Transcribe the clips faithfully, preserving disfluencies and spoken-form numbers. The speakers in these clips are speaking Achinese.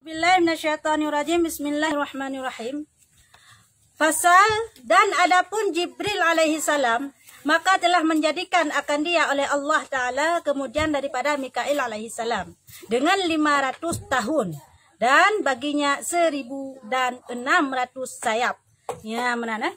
Bismillahirrahmanirrahim. Fasal, dan adapun Jibril alaihissalam, maka telah menjadikan akan dia oleh Allah Ta'ala kemudian daripada Mikail alaihissalam dengan lima ratus tahun, dan baginya seribu dan enam ratus sayap. Ya, meunan, eh?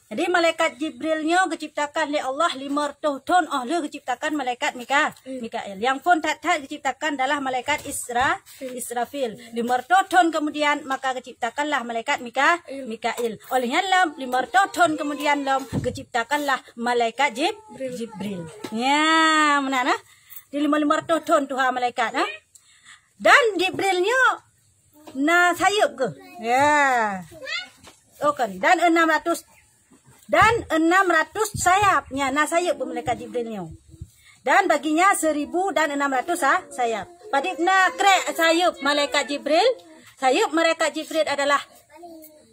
Jadi, malaikat Jibril nyoe geuciptakan lé Allah lima ratus thon óh lheueh geuciptakan malaikat Mika-, Mikail. Nyang phon that-that geuciptakan adalah malaikat Isra-, Israfil. Lima ratus thon kemudian, maka geuciptakanlah malaikat Mika-, Mikail. Óh lheueh nyan lom, lima ratus thon kemudian lom, geuciptakanlah malaikat Jib-, Jibril. Ya, meunan, eh? Di lima, lima ratus thon tuha malaikat, eh? Dan Jibril nyoe na sayeup keuh? Ya. Oh, kan. Dan enam ratus, dan enam ratus sayap. Nya, na sayeup bak malaikat Jibril nyoe. Dan baginya seribu dan enam ratus sa-, sayap. Padit na krek sayeup malaikat Jibril? Sayeup malaikat Jibril adalah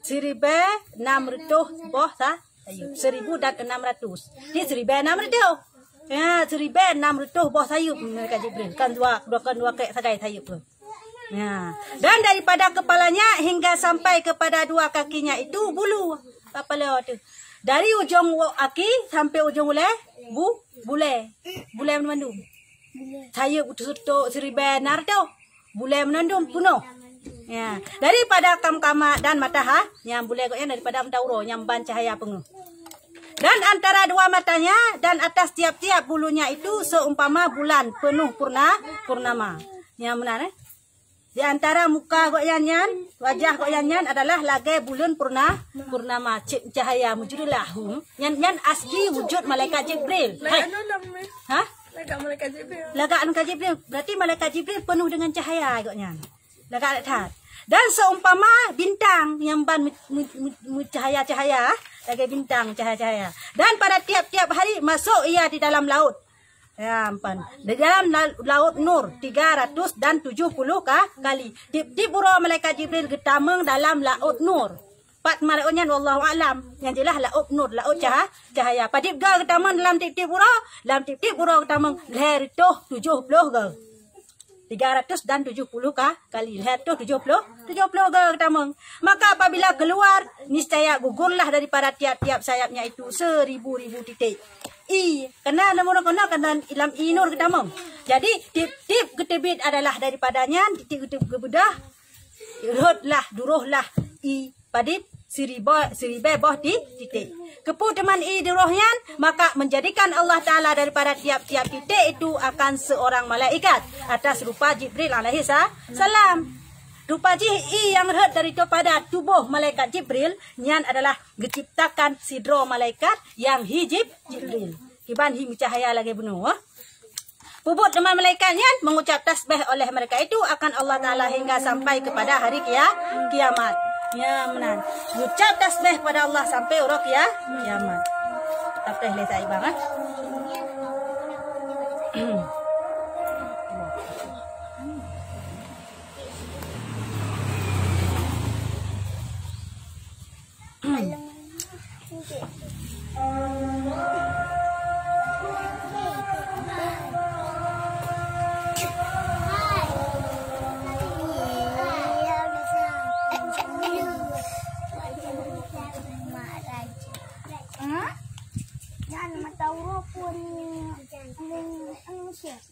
siribèe nam reutôh boh sa-, sayeup. Seribu dan enam ratus. Ni siribèe nam reutôh. Ya, siribèe nam reutôh boh sayeup malaikat Jibril. Kan dua, dua, kan dua krek sagai sayeup tu. Ya. Dan daripada kepalanya hingga sampai kepada dua kakinya itu bulu. Kepala tu. Dari ujung wa-, aki sampai ujung ulèe, bu-, bulèe. Bulèe mandum. Sayeup tu siribèe nam reutôh. Bulèe meunandum peunoh. Ya, daripada kamkama dan mata ha-, nyang bulèe gobnyan daripada mata uroe nyang ban cahaya peungeuh. Dan antara dua matanya dan atas tiap-tiap bulunya itu seumpama bulan peunoh purna-, purnama. Nyang meunan, eh? Di antara muka gobnyan nyan, wajah gobnyan nyan adalah lagèe buleuen purna-, purnama, cit cahaya mujrilah hum. Nyan, nyan asli wujud malaikat Jibril. Hai. Lagak anu lom, eh. Hah? Lagak malaikat Jibril. Lagak malaikat Jibril. Berarti malaikat Jibril peunoh dengan cahaya gobnyan. Lagak that. Dan seumpama bintang nyang ban me-, me-, me-, meucahaya-cahaya, lagèe bintang meucahaya-cahaya. Dan pada tiap-tiap hari masuk ia di dalam laut. Ya, ampan. Di dalam la-, laut Nur tiga ratus dan tujuh puluh ka-, kali. Tiep-tiep uroe malaikat Jibril geutamong dalam laut Nur. Pat laôt nyan, wallahu a'lam. Nyang jeulaih laôt Nur, laôt caha-, cahaya. Padit goe geutamong dalam tiep-tiep uroe? Dalam tiep-tiep uroe geutamong lhèe reutôh tujoh ploh goe. Tiga ratus dan tujoh puluh ka-, kali. Lhèe reutôh tujoh ploh, tujoh ploh goe geutamong. Maka apabila keluar, niscaya gugurlah daripada tiap-tiap sayapnya itu seribu-ribu titik ie. Karena namun kena, karena lam ie Nur geutamong. Jadi, tiep-tiep geuteubiet adalah daripada nyan, tiep-tiep geubeudôh, rhotlah, durohlah ie padit siribèe, siribèe boh ti-, titik. Keupeue teuma ie duroh nyan? Maka menjadikan Allah Ta'ala daripada tiap-tiap titik itu akan seorang malaikat atas rupa Jibril alaihi sa-, salam. Rupa jih ie nyang rhot dari kepada tuboh malaikat Jibril nyan adalah geuciptakan sidroe malaikat nyang hi Jib-, Jibril. Kiban hi meucahaya lagèe bunoe, eh? Peubuet teuma malaikat nyan mengucap tasbih oleh mereka itu akan Allah Ta'ala hingga sampai kepada hari kia-, kiamat. Ya, meunan. Mengucap tasbih kepada Allah sampai uroe kia-, kiamat. Tapeh lé sa ibang, eh. Hah? Jangan mata urut pun. Anu, anu, anu,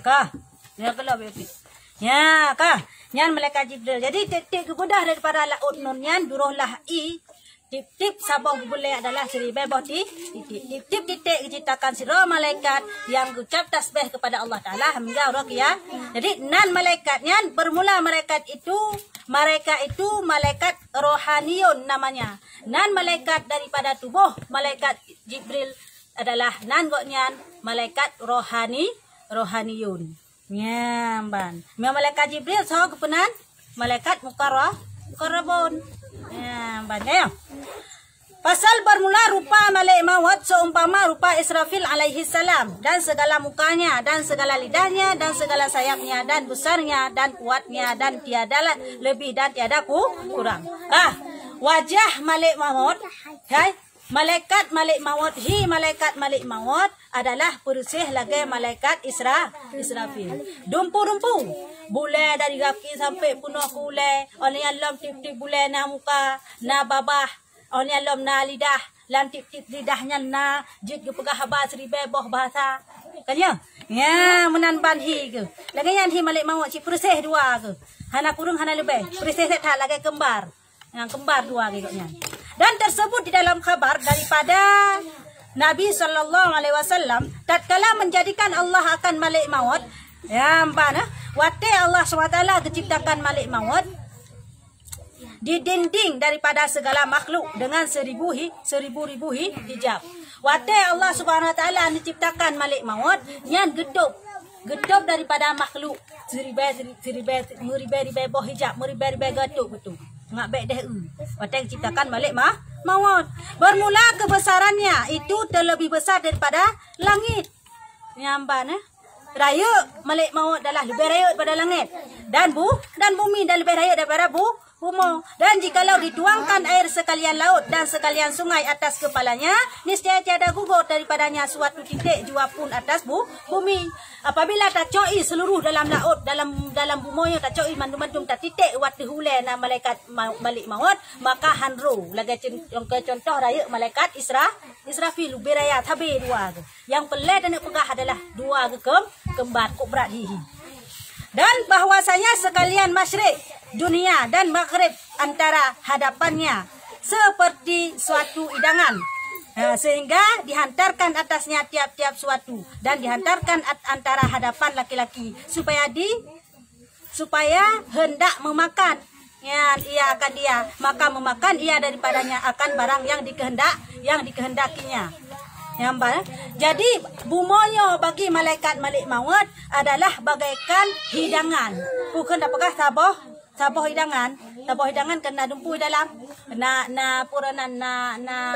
Ka, nyoe keulok beuki. Nya, ka. Nyan malaikat Jibril. Jadi, tieb-tieb geubeudôh daripada laôt nun nyan, duroh lah ie, tieb-tieb saboh geubeulée adalah siribée boh ti-, tieb-tieb. Tieb-tieb titek geuciptakan sidroe malaikat nyang geucab tasbih keupada Allah Taala hingga uroe kia-, jadi, nan malaikat nyan, bermula malaikat itu, mereka itu malaikat rohaniyun namanya. Nan malaikat daripada tuboh malaikat Jibril adalah nan gobnyan malaikat rohani, rohaniyun. Nyan ban. Meunyoe malaikat Jibril soe geupeunan? Malaikat mukarra-, mukarrabun. Nyan ban. Ayo. Pasal bermula rupa Malik Maut seumpama rupa Israfil alaihissalam, dan segala mukanya, dan segala lidahnya, dan segala sayapnya, dan besarnya, dan kuatnya, dan tiadalah lebih dan tiada ku-, kurang. Ah, wajah Malik Maut, hai, malaikat Malik Maut, hi malaikat Malik Maut adalah persis lagée malaikat Isra-, Israfil. Dumpu-dumpu. Bulée dari gaki sampai peunoh keu ulée, oh nyan lom tieb-tieb bulée na muka, na babah, oh nyan lom na lidah, lam tieb-tieb lidah nyan na jeuet geupeugah haba siribée boh bahasa. Kan nyo? Nya, meunan ban hi geuh. Lagée nyan hi Malik Maut cit persis dua geuh. Hana kureueng, hana leubeh. Persis that lagée kembar. Nyang kembar dua geuh nyan. Dan tersebut di dalam khabar daripada Nabi sallallahu alaihi wasallam, tatkala menjadikan Allah akan Malik Maut, ya, ban, eh, watée Allah subhanahu wa taala geuciptakan Malik Maut, didinding daripada segala makhluk dengan seribu hi-, seribu-ribu hi-, hijab. Watée Allah subhanahu wa taala neuciptakan Malik Maut, nyan geutôb. Geutôb daripada makhluk siribée, siri-, siribée, meuribée-ribée boh hijab, meuribée-ribée geutôb beutôi. Ngat bék deh eu. Watée geuciptakan Malik Ma-, Maut. Bermula kebesarannya itu terlebih besar daripada langit. Nyan ban, eh. Rayeuk Malik Maut adalah leubeh rayeuk daripada langét. Dan bu-, dan bumi dan leubeh rayeuk daripada bu-, bumoe. Dan jikalau dituangkan air sekalian laut dan sekalian sungai atas kepalanya, niscaya tiada gugur daripadanya suatu titik jua pun atas bu-, bumi. Apabila tacok ie seluruh dalam laôt, dalam, dalam bumoe nyoe tacok ie mandum-mandum tatiték u ateueh ulée na malaikat ma-, Malik Maut, maka han ro. Lagée con-, lagée contoh rayeuk malaikat Isra-, Israfil, ubé raya sabe dua geuh. Nyang peureulée taneuk peugah adalah dua geuh kem-, kembar, kok brat hi-hi. Dan bahwasanya sekalian masyrik dunia dan maghrib antara hadapannya seperti suatu hidangan. Ha, sehingga dihantarkan atasnya tiap-tiap suatu dan dihantarkan at-, antara hadapan laki-laki supaya di, supaya hendak memakan. Nyan ia akan dia, maka memakan ia daripadanya akan barang yang dikehendak, yang dikehendakinya. Nyan ba-, jadi bumoe nyoe bagi malaikat Malik Maut adalah bagaikan hidangan. Bukan dak peugah saboh Saboh hidangan, saboh hidangan kan na dumpeue dalam. Na, na pura nan, na, na,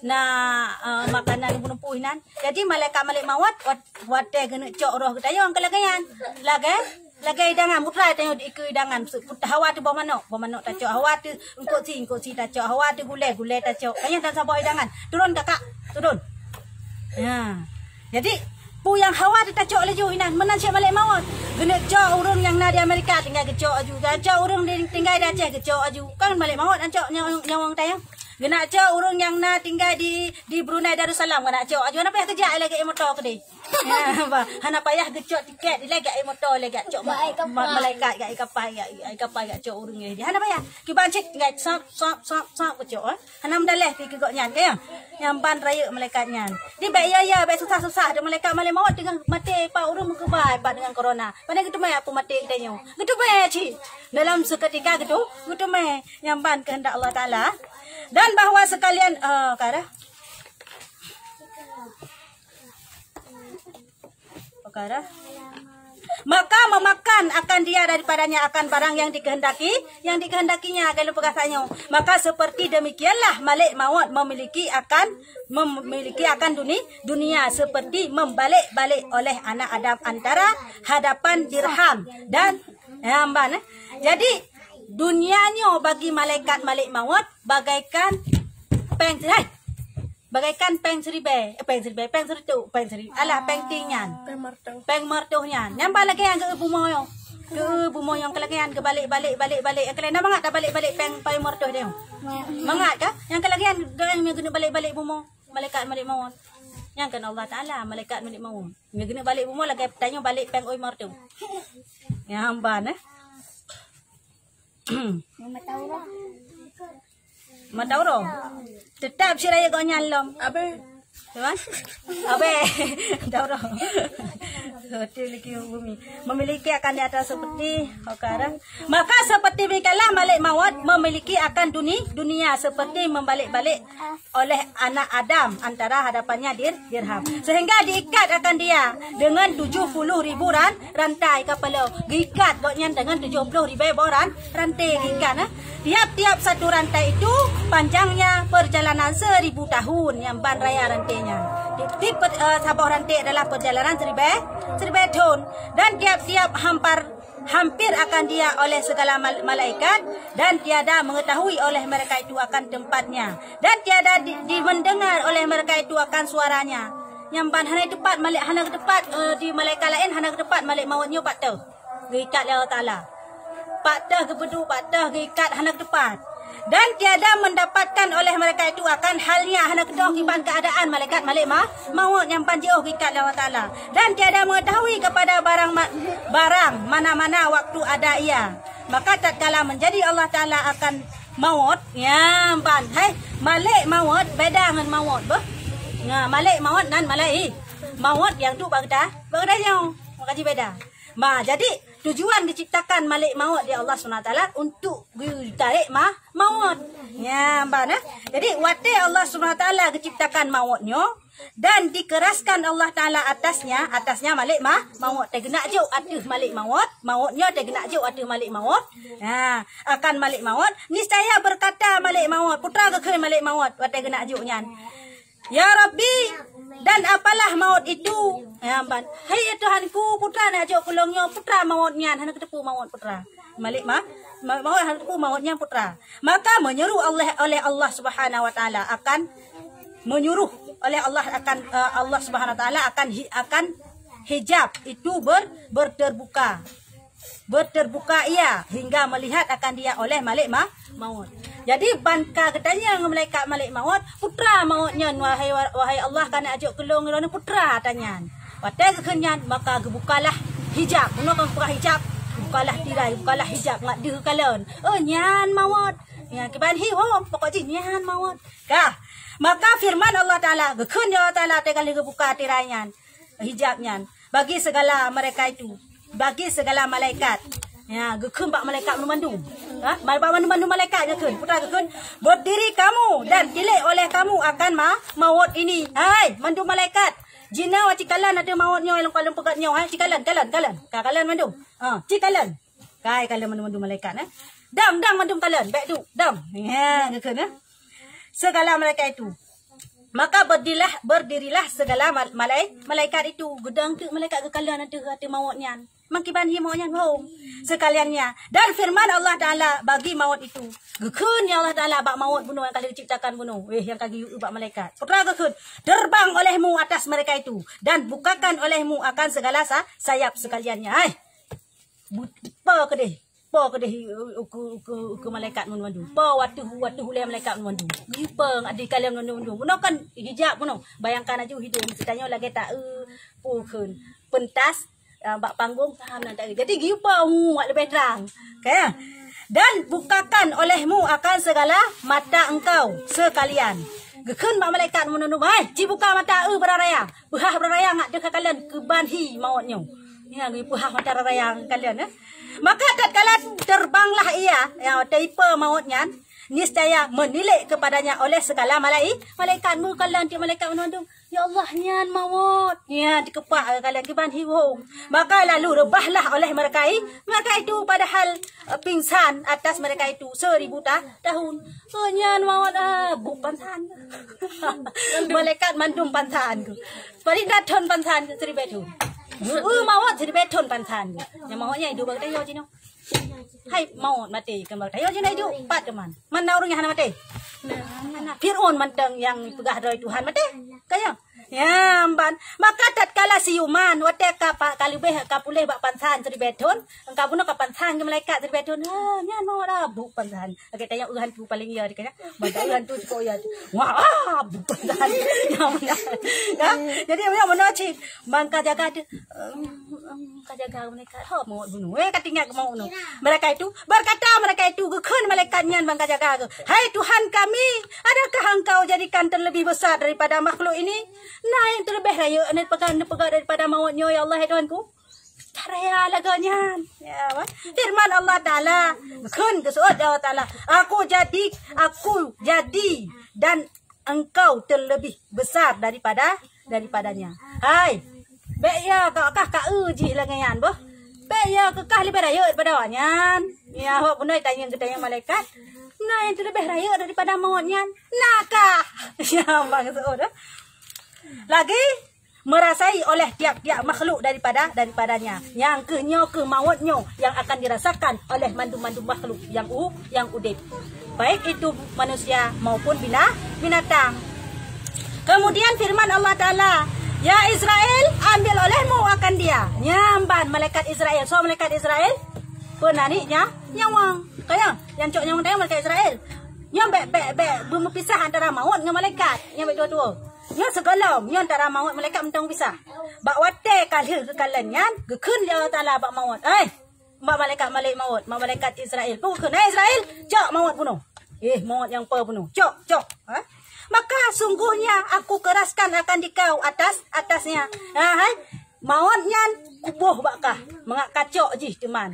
na, eh, makanan dumpeue-dumpeue nan. Jadi malaikat Malik Maut wat-, watée geuneuk cok roh geutanyoe nyang keu lagée nyan. Lagée, lagée hidangan, mutra tanyoe dikeue hidangan. Hawa teuh boh manok, boh manok tacok. Hawa teuh eungkôt sie, eungkôt sie tacok. Hawa teuh gulée, gulée tacok. Tanyoe dan saboh hidangan. Turun kakak, turun. Ya. Jadi, peue nyang hawa teuh tacok laju inan, meunan cit Malik Maut. Geuneuk cok ureuëng nyang na di Amerika tinggai geucok laju, geucok ureuëng di, tinggai di Aceh geucok laju. Kan Malik Maut nyang cok nyawong, nyawong tanyoe. Geunak cok ureuëng nyang na tinggai di, di Brunei Darussalam geunak cok. Ajo hana payah geujak lagée moto keudeh. Ya, bah, hana payah geucok tiket lagée moto lagée cok ma-, ma-, malaikat gak kapai gak, gak kapai gak cok ureuëng nyan. Hana payah. Kiban cit ngai sop sop sop sop geucok, eh. Hana meudaleh pi keu gobnyan, ya. Nyang ban rayeuk malaikat nyan. Di bék ya ya bék susah-susah deungon malaikat malée maut teungoh maté pat ureuëng meukeubah pat deungon corona. Pane geuteumé apa maté geutanyoe. Geuteumé cit. Dalam seketika geutu, geuteumé nyang ban keuheundak Allah Taala. Dan bahwa sekalian, eh, ka dah. Perkara. Maka memakan akan dia daripadanya akan barang yang dikehendaki, yang dikehendakinya akan peugah tanyoe. Maka seperti demikianlah Malik Maut memiliki akan, memiliki akan duni-, dunia seperti membalik-balik oleh anak Adam antara hadapan dirham dan, eh, amban, eh. Jadi, dunia nyoe bagi malaikat Malik Maut bagaikan péng, hai, bagaikan péng siribée, eh, péng siribée, péng sireutôk, péng siri-, alah, péng ting nyan. Péng meureutoh. Péng meureutoh nyan. Nyang ban lagée nyang geu bumoe nyoe. Geu bumoe nyang keu lagée nyan geubalek-balek, balek-balek. Nyang keu lagée nyan mangat tabalek-balek péng, péng meureutoh nyoe. Mangat ka? Nyang keu lagée nyan geu-, geuneuk balek-balek bumoe. Malaikat Malik Maut. Nyang keu Allah Taala, malaikat Malik Maut. Nyang geuneuk balek bumoe lagée tanyoe balek péng oi meureutoh. Nyang ban, eh. Mata uroe. Tetap siraya gobnyan lom. Abe. Teman? Abe. Mata uroe. Betul lagi bumi. Memiliki akan di atas seperti okara. Maka seperti demikianlah Malik Maut memiliki akan duni-, dunia seperti membalik-balik oleh anak Adam antara hadapannya dir-, dirham. Sehingga diikat akan dia dengan tujuh puluh ribu ran-, rantai kapala. Geuikat gobnyan dengan tujuh puluh ribée boh ran-, rantai geuikat, eh. Tiap-tiap satu rantai itu panjangnya perjalanan seribu tahun nyang ban raya rantai nyan. Tiep-tiep, eh, saboh rantai adalah perjalanan seribée, seribée thon. Dan tiap-tiap hampar hampir akan dia oleh segala mal-, malaikat, dan tiada mengetahui oleh mereka itu akan tempatnya, dan tiada di, di mendengar oleh mereka itu akan suaranya. Nyang ban hana teupat malik, hana teupat, eh, di malaikat laén hana teupat Malik Maut nyoe pat teuh geuikat lé Allah Taala. Pat teuh geubeudu, pat teuh geuikat hana teupat. Dan tiada mendapatkan oleh mereka itu akan halnya, hana keudroe kiban keadaan malaikat Malik ma-, Maut nyang ban jiôh geuikat lé Allah Taala. Dan tiada mengetahui kepada barang ma-, barang mana-mana waktu ada ia. Maka tatkala menjadi Allah Taala akan maut, nyang ban, hai, Malik Maut beda ngon maut, beuh. Nah, Malik Maut nan malai-, maut nyang tu bak geuta-, bak geutanyoe. Maka ji beda. Ma, jadi tujuan diciptakan Malik Maut di Allah Subhanahu Wa Taala untuk geutarek ma-, maut. Nyang ban, eh. Jadi watée Allah Subhanahu Wa Taala geuciptakan maut nyoe dan dikeraskan Allah Taala atasnya, atasnya Malik ma-, Maut, teuh geunak jok ateueh Malik Maut, maut nyoe teuh geunak jok ateueh Malik Maut. Ha, akan Malik Maut, niscaya berkata Malik Maut, putra geukheun Malik Maut watée geunak jok nyan. Ya Rabbi, dan apalah maut itu? Ya, ban. Hai ya Tuhanku, putra nak jok keu lôn nyoe, putra maut nyan, hana keuteupeue maut putra. Malik ma-, ma-, maut hana keuteupeue maut nyan putra. Maka menyuruh Allah, oleh Allah Subhanahu Wa Taala akan menyuruh oleh Allah akan, eh, Allah Subhanahu Wa Taala akan hi-, akan hijab itu ber-, berterbuka. Berterbuka ia hingga melihat akan dia oleh Malik ma-, Maut. Jadi ban ka geutanyong malaikat Malik Maut, putra maut nyan, wahai wa-, wahai Allah, ka neujok keu lôn droeneuh putra ata nyan. Watée geukheun nyan, maka geubukalah hijab. Bunoe kan buka hijab, bukalah tirai, bukalah hijab ngat deuh kalon. Oh, nyan maut. Nyan kiban hi hom, pokok jih nyan maut. Kah. Maka firman Allah Taala, geukheun Allah Taala teuka lheueh geubuka tirai nyan, hijab nyan, bagi segala mereka itu, bagi segala malaikat. Ya, geukheun bak malaikat mandum. Ha? Bak mandum-mandum malaikat geukheun. Putra geukheun, "Berdiri kamu dan tilik oleh kamu akan ma-, maut ini." Hai, mandum malaikat. Jinoe ci kalon ateueh maut nyoe lam kalon peugét nyoe, hai, ci kalon, kalon, kalon. Ka kalon mandum. Ha, ci kalon. Kai kalon mandum-mandum malaikat, eh. Dam, dam mandum kalon. Bék tu, dam. Ya, geukheun, eh. Segala malaikat itu. Maka berdirilah, berdirilah segala mal-, malai-, malaikat itu. Geudong teuk malaikat geukalon ateueh, ateueh maut nyan. Mangkiban hi maut nyan hom. Sekaliannya. Dan firman Allah Taala bagi maut itu. Geukheun ya Allah Taala bak maut bunoe nyang ka lheueh geuciptakan bunoe. Weh, nyang ka geuyue bak malaikat. Putra geukheun, "Terbang olehmu atas mereka itu dan bukakan olehmu akan segala sa-, sayap sekaliannya." Hai. Bu-, pe keudeh. Po keudeh ukeue, ukeue, ukeue malaikat mandum-mandum. Po wateuh, wateuh ulèe malaikat mandum-mandum. Geuyue po ngat di kalon mandum-mandum. Bunoe kan hijab bunoe. Bayangkan aju hidup geutanyoe lagèe taeu, peue kheun, pentas, ah, bak panggong, paham nan taeu. Jadi geuyue po, uh, leubeh trang. Ka, ya? Dan bukakan olehmu akan segala mata engkau sekalian. Geukheun bak malaikat mandum-mandum, "Hai, ci buka mata eu baraya." Peuhah baraya ngat deuh ka kalon keuban hi mawöt nyoe. Nyan geupeuhah mata baraya ngat kalon, eh. Maka tatkala terbanglah ia, ya, teuipe mawöt nyan, niscaya menilik kepadanya oleh segala malai-, malaikat meukalon ti malaikat mandum-mandum. Ya Allah, nyan mawöt. Nyan dikeupak kalon keuban hi wong. Maka lalu reubahlah oleh mereka i-, mereka itu padahal, eh, pingsan atas mereka itu seribu ta-, tahun. Oh, nyan mawöt, ah, buet pansan. Malaikat mandum pansan tu. Paling dah thon pansan tu, siribèe thon. Heeh, mawöt siribèe thon pansan tu. Nyang mawöt nyan idup bak geutanyoe jinoe. Hai mawöt maté, kan bak geutanyoe jinoe idup, pat teuma. Man na ureueng nyang hana maté? Fir'aun mantong nyang peugah droe Tuhan maté. Ka nyo? Ya, ban. Maka tatkala siuman, watèe ka pa-, ka leubeh, ka puléh bak pansan siribèe thon, ka bunoe ka pansan keu malaikat siribèe thon. Ha, nyan mawöt dah buet pansan. Lagèe tanyoe eu hantu paleng iya dikanya. Mantong eu hantu cukôp iya tu. Wah, ah, bukan. Ya, benar. Ya. Jadi, ya, benar cit. Mangka jaga tu. Em, em, ka jaga malaikat. Ho, mawöt bunoe. Eh, ka tinggai keu mawöt bunoe. Mereka itu, berkata mereka itu, geukheun malaikat nyan mangka jaga tu, "Hai Tuhan kami, adakah Engkau jadikan terlebih besar daripada makhluk ini? Na nyang terlebih rayeuk daripada, daripada mawöt nyoe, ya Allah, hai Tuhanku?" Raya lagèe nyan. Ya, apa? Firman Allah Taala, kheun geuseuôt Allah Taala, "Aku jadi, aku jadi dan engkau terlebih besar daripada, daripadanya." Hai, bèk ya kah, kah ka eu jih lagèe nyan boh. Bèk ya keu kah leubeh rayeuk daripada awak nyan. Ya, awak bunoe tanyong keu tanyong malaikat. Na nyang terlebih rayeuk daripada mawöt nyan. Na kah? Ya, bang geuseuôt, eh. Lagi merasai oleh tiap-tiap makhluk daripada, daripadanya. Nyang keuh nyoe keuh mawöt nyoe nyang akan dirasakan oleh mandum-mandum makhluk nyang u-, nyang udép, baik itu manusia maupun bina-, binatang. Kemudian firman Allah Taala, "Ya Israel, ambil olehmu akan dia." Nyan ban malaikat Israel. Soe malaikat Israel? Peunariek nya-, nyawöng. Ka nyo? Nyang cok nyawöng tadi malaikat Israel. Nyoe bèk, bèk, bèk beumeupisah antara mawöt ngon malaikat. Nyoe bèk tuwo-tuwo. Nyoe sigohlom, nyoe antara mawöt malaikat mantong pisah. Bak watèe ka lheueh geukalon nyan, geukheun lé Allah Taala bak mawöt, "Hai, bak malaikat, malaikat mawöt, bak malaikat Israel, peue geukheun, 'Hai Israel, cok mawöt bunoe. Eh, mawöt nyang peue bunoe. Cok, cok.'" Ha? "Maka sungguhnya aku keraskan akan dikau atas, atasnya. Ha, hai, mawöt nyan kuboh bak kah, mangat kacok jih teuma.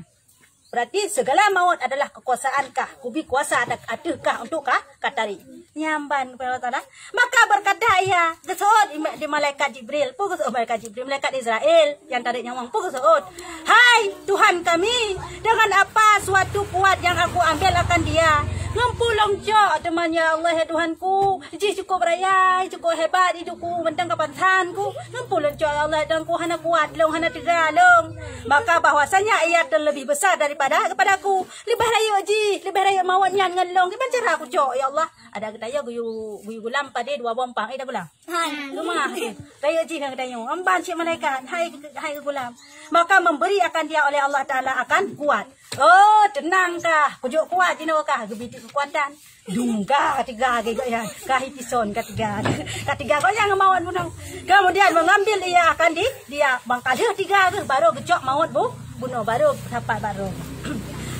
Berarti segala mawöt adalah kekuasaan kah, kubi kuasa ateueh kah untuk kah, katarék." Nyan ban keu Allah Taala. Maka berkata ia, geuseuôt di, di malaikat Jibril. Peue geuseuôt malaikat Jibril? Malaikat Israel nyang tarék nyawöng. Peue geuseuôt? "Hai Tuhan kami, dengan apa suatu kuat yang aku ambil akan dia? Ngon peue lôn cok teuma, ya Allah, ya Tuhanku? Jih cukup raya, cukup hebat, idup ku mantong ka pansan ku. Ngon peue lôn cok, ya Allah, ya Tuhanku, hana kuat lôn, hana teuga lôn. Maka bahwasanya ia terlebih besar daripada, daripada aku. Leubeh rayeuk jih, leubeh rayeuk mawöt nyan ngon lôn. Kiban cara kucok, ya Allah?" Adak geutanyoe geuyue, geuyue gulam padé dua boh umpang, eh, dak gulam? Hai. Leumah tu. Rayeuk jih ngon geutanyoe. Amban cit malaikat, hai, hai geugulam. Maka memberi akan dia oleh Allah Taala akan kuat. Oh, teunang kah? Kujok kuat jinoe kah? Geubi keukuatan. Dung kah, tiga geuh gobnyan. Kah hi pison, ka tiga. Ka tiga gobnyan ngon mawöt bunoe. Kemudian mengambil ia akan di, dia. Ban ka lheueh tiga geuh, baru geucok mawöt bu-, bunoe, baru sapat baroe.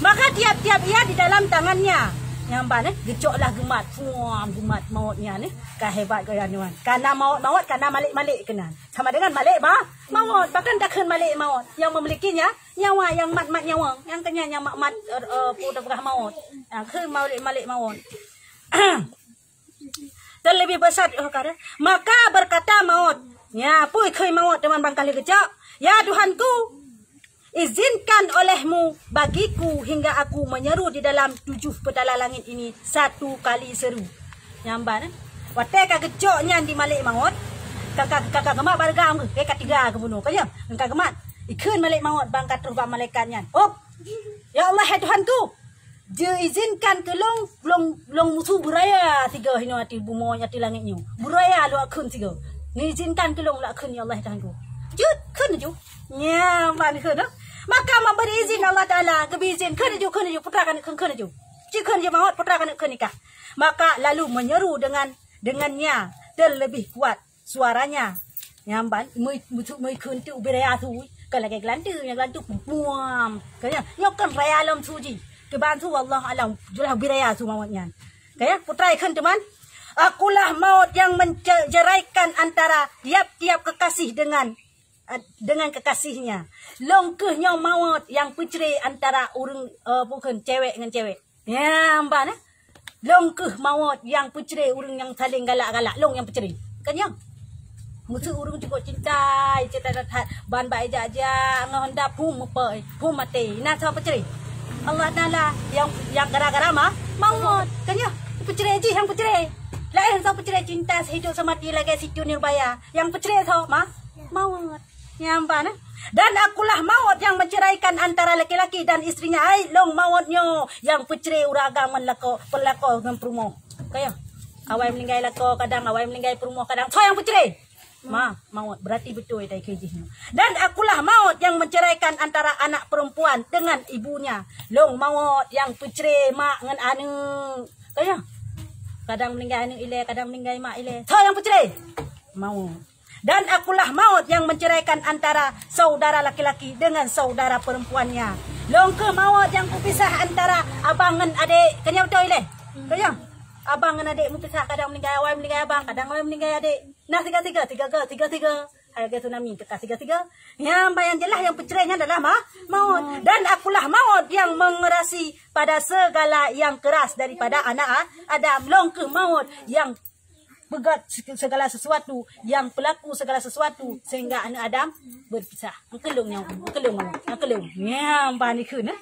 Maka tiap-tiap ia di dalam tangannya. Nyan ban, eh, geucok lah geumat. Fuam, geumat mawöt nyan, eh. Ka hebat gobnyan nyan. Ka na mawöt-mawöt, ka na malek-malek keunan. Sama dengan malek ma-, mawöt. Bahkan takheun malek mawöt. Nyang memiliki nya-, nyawa, nyang mat-mat nyawöng. Nyang keu nyan nyang mat-mat, eh, eh, peue tapeugah mawöt. Nyang kheun malek-malek mawöt. Dan lebih besar, oh, kata, maka berkata mawöt. Ya, peue kheun mawöt teuma ban ka lheueh geucok. Ya Tuhanku, izinkan olehmu bagiku hingga aku menyeru di dalam tujuh petala langit ini satu kali seru. Nyan ban, eh. Watèe ka geucok nyan di malek mawöt, ka, ka, ka, ka geumat bak reugam geuh, eh, ka tiga geuh bunoe, ka nyan, ka geumat. Ikheun malek mawöt ban ka troh bak malaikat nyan. Op! Ya Allah, hai Tuhanku, jeuizinkan keu lôn, lôn, lôn musu beuraya sigoe hinoe ateueh bumoe, ateueh langét nyoe. Beuraya lôn kheun sigoe. Neuizinkan keu lôn lôn kheun, ya Allah, hai Tuhanku. Jeuet kheun laju. Nyan ban kheun, eh. Maka memberi izin Allah Taala, geubri izin, "Kheun laju, kheun laju, putra keuneuk kheun, kheun laju. Ci kheun laju maot, putra keuneuk kheun nikah." Maka lalu menyeru dengan, dengannya terlebih kuat suaranya. Nyang ban, meu-, meu-, meukheun tu ubé raya su, ka lagèe geulante, nyang geulante, buam. Ka nyan, nyoe kan raya lom su jih. Kiban su, wallahu alam, jeulaih ubé raya su maot nyan. Ka nyan, putra kheun teuma, "Akulah maot yang menceraikan antara tiap-tiap kekasih dengan, eh, dengan kekasihnya. Lôn kheueh nyoe maot nyang peucre antara ureueng, eh, bukon cewek ngon cewek." Nyang ban, eh? "Lôn kheueh maot nyang peucre ureueng nyang saléng galak-galak, lôn nyang peucre." Kan nyan? Meuseu ureueng cukôp cinta, cinta that, ban bak ijak-jak ngon honda phum meupeue, phum maté. Na soe peucre? Allah Taala nyang, nyang gara-gara ma-, maot. Kan nyan? Peucre jih nyang peucre. Laén soe peucre, cinta sehidup semati lagèe situ Nurbaya. Nyang peucre soe ma-, maot. Nyang ban, eh? "Dan akulah maot yang menceraikan antara laki-laki dan istrinya." Hai lôn maot nyoe nyang peucre ureueng agam ngon lakoe, peulakoe ngon peurumoh. Ka nyan? Awai meuninggai lakoe, kadang awai meuninggai peurumoh, kadang soe nyang peucre? Ma, maot. Berarti beutôi tai keu jih nyoe. "Dan akulah maot yang menceraikan antara anak perempuan dengan ibunya." Lôn maot nyang peucre mak ngon aneuk. Ka nyan? Kadang meuninggai aneuk ilèe, kadang meuninggai mak ilèe. Soe nyang peucre? Maot. "Dan akulah maot yang menceraikan antara saudara laki-laki dengan saudara perempuannya." Lôn kheueh maot nyang peupisah antara abang ngon adék. Ka nyan beutôi lé? Ka nyan? Abang ngon adék meupisah, kadang meuninggai awai meuninggai abang, kadang awai meuninggai adék. Nah, tiga-tiga, tiga-tiga, tiga-tiga. Hai lagèe tsunami teuka tiga-tiga. Nyang ban nyang jeulaih nyang peucre nyan adalah ma-, maot. "Dan akulah maot yang mengerasi pada segala yang keras daripada anak Adam." Lôn kheueh maot nyang peugöt segala sesuatu, nyang peulaku segala sesuatu sehingga aneuk Adam berpisah. Nyang keu lôn nyoe, nyang keu lôn nyoe, nyang keu lôn. Nyang ban dikheun, eh.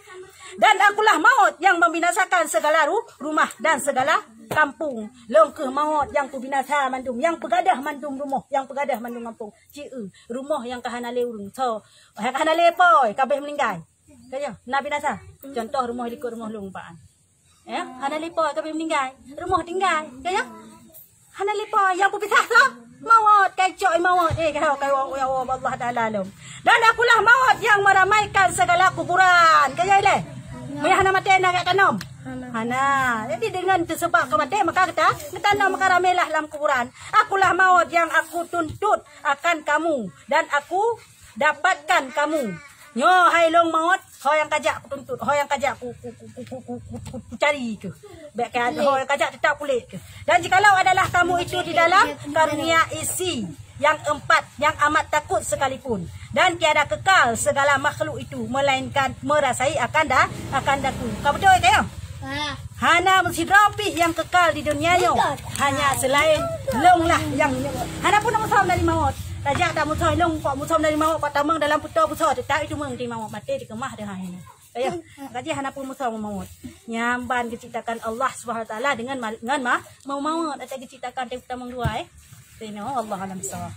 "Dan akulah maot yang membinasakan segala ru-, rumah dan segala kampung." Lôn kheueh maot nyang peubinasa mandum, nyang peugadôh mandum rumoh, nyang peugadôh mandum kampung. Ci eu, rumoh nyang ka hana lé ureueng. Soe, nyang ka hana lé po, ka abéh meuninggai. Ka nyan, na binasa. Contoh rumoh likot rumoh lôn, Pak. Eh, hana lé po, ka abéh meuninggai. Rumoh tinggai. Ka nyan? Hana lé po, nyang peupisah soe? Maot, kai cok maot. Eh, kayô, kayô, ya Allah Taala lom. "Dan akulah maot yang meramaikan segala kuburan." Ka nyan lé? Meunyo hana maté, na geutanom? Hana. Jadi, dengan teusabab ka maté, maka geuta-, geutanom, maka ramailah lam kuburan. "Akulah maot yang aku tuntut akan kamu, dan aku dapatkan kamu." Nyoe hai lôn maot, ho nyang kajak kutuntut, ho nyang kajak ku, ku, ku cari keuh. Bèk keu ho nyang kajak teutap kulét keuh. "Dan jikalau adalah kamu itu di dalam karunia isi yang empat, yang amat takut sekalipun, dan tiada kekal segala makhluk itu, melainkan merasai akan da-, akan daku." Ka beutôi ka nyoe? Hana meusidroe pih nyang kekal di dunia nyoe, hanya seulaén lôn lah nyang nyoe. Hana pun musom dari maot. Tajak tamusom lôn, kok musom dari maot, kok tamong dalam peutoe busoe, teutap itu meuteumé maot, maté dikeumah deuh hai nyoe. Ka nyan, ka jih hana pun musom maot. Nyan ban geuciptakan Allah Subhanahu Wa Taala dengan ma-, ngon ma-, maot. Ata geuciptakan teuh tamong dua, eh. Teuh nyoe, Allah alam bisawab.